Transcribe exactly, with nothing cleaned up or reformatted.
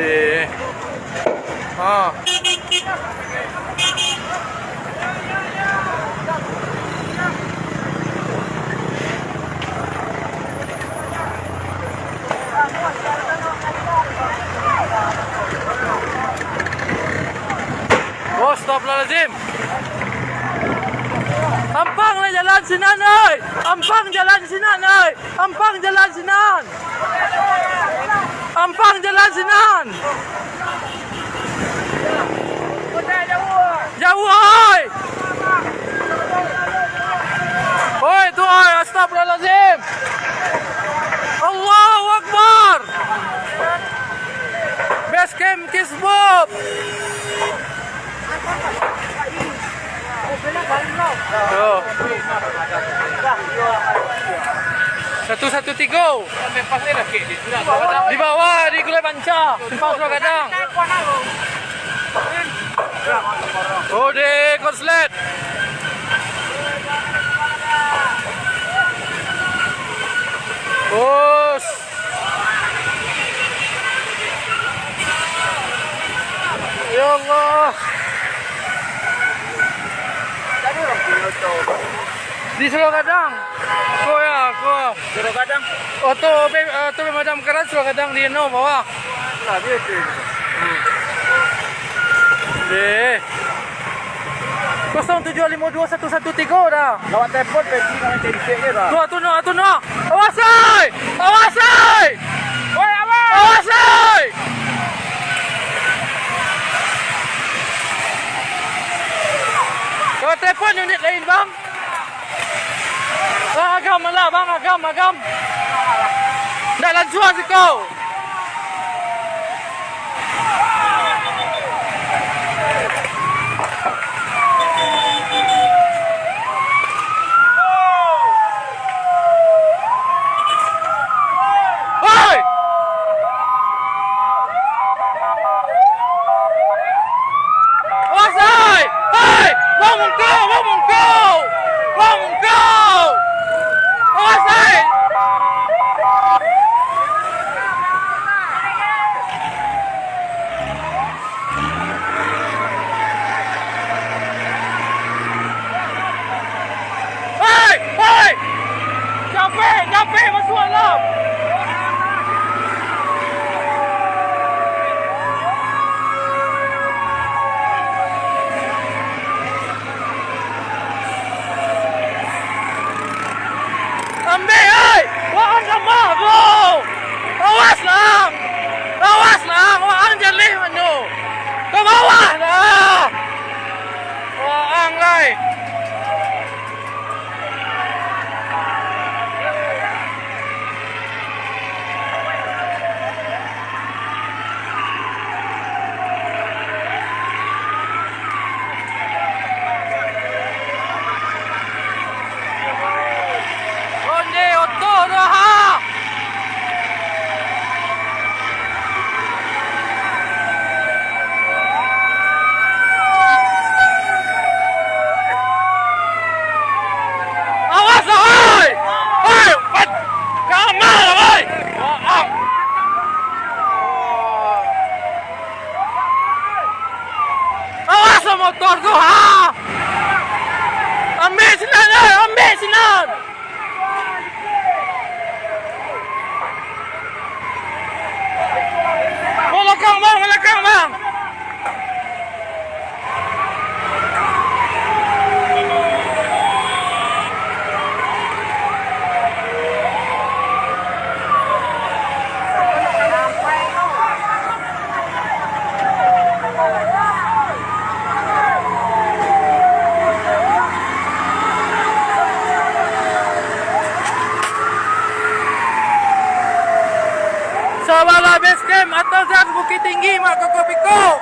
Eh. Ah. Oh, astagfirullahaladzim. Ampang lah jalan sinan, oi. Ampang jalan sinan, oi. Ampang jalan sinan. Ampang jalan sinan. Jauah, oi. Oi, tu, oi, astagfirullahaladzim. Allahu Akbar. Base camp Kisbub. Yo. Satu satu tigo. Di bawah, di Gulai Panca. Simpang Sulo Gadang. Ode, korslet. Bos. Ya Allah. Di Sulo Gadang. Ko ya, ko. Sulo Gadang. Oto be, oto pemadam kebakaran Sulo Gadang di no bawah. Lah, dia tu. Deh. Kosong tujuh limo dua satu satu tiga dah. Lawat telepon, Pedi, nama cek-cek je dah. Tu, tu no, tu no. Awas, oi! Awas, oi! Oi, awas! Awas, oi! Lawat telepon unit lain, Bang. Ah, agam lah, Bang, agam, agam. Ndak lansuang siko. Oi! Awas, oi! Oi! Bang mungkau! Bang mungkau! Bang mungkau! Awas, oi! Hei! Hei! Capek! Capek! Masuak alam! Ambek, oi! Waang gamah, bro! Awas lah! Awas lah! Waang jaleh mano! Ka bawah lah! Waang lai! Onde oto doh, ha! Awas lah, oi! Oi, pat-, kamar lah, oi! Waang. Awas lah motor tu, ha! Ambek sinan, oi! Ambek sinan! Balakang, Bang! Balakang, Bang! Sabalah base camp Atazan Bukittinggi, Mak Koko Piko.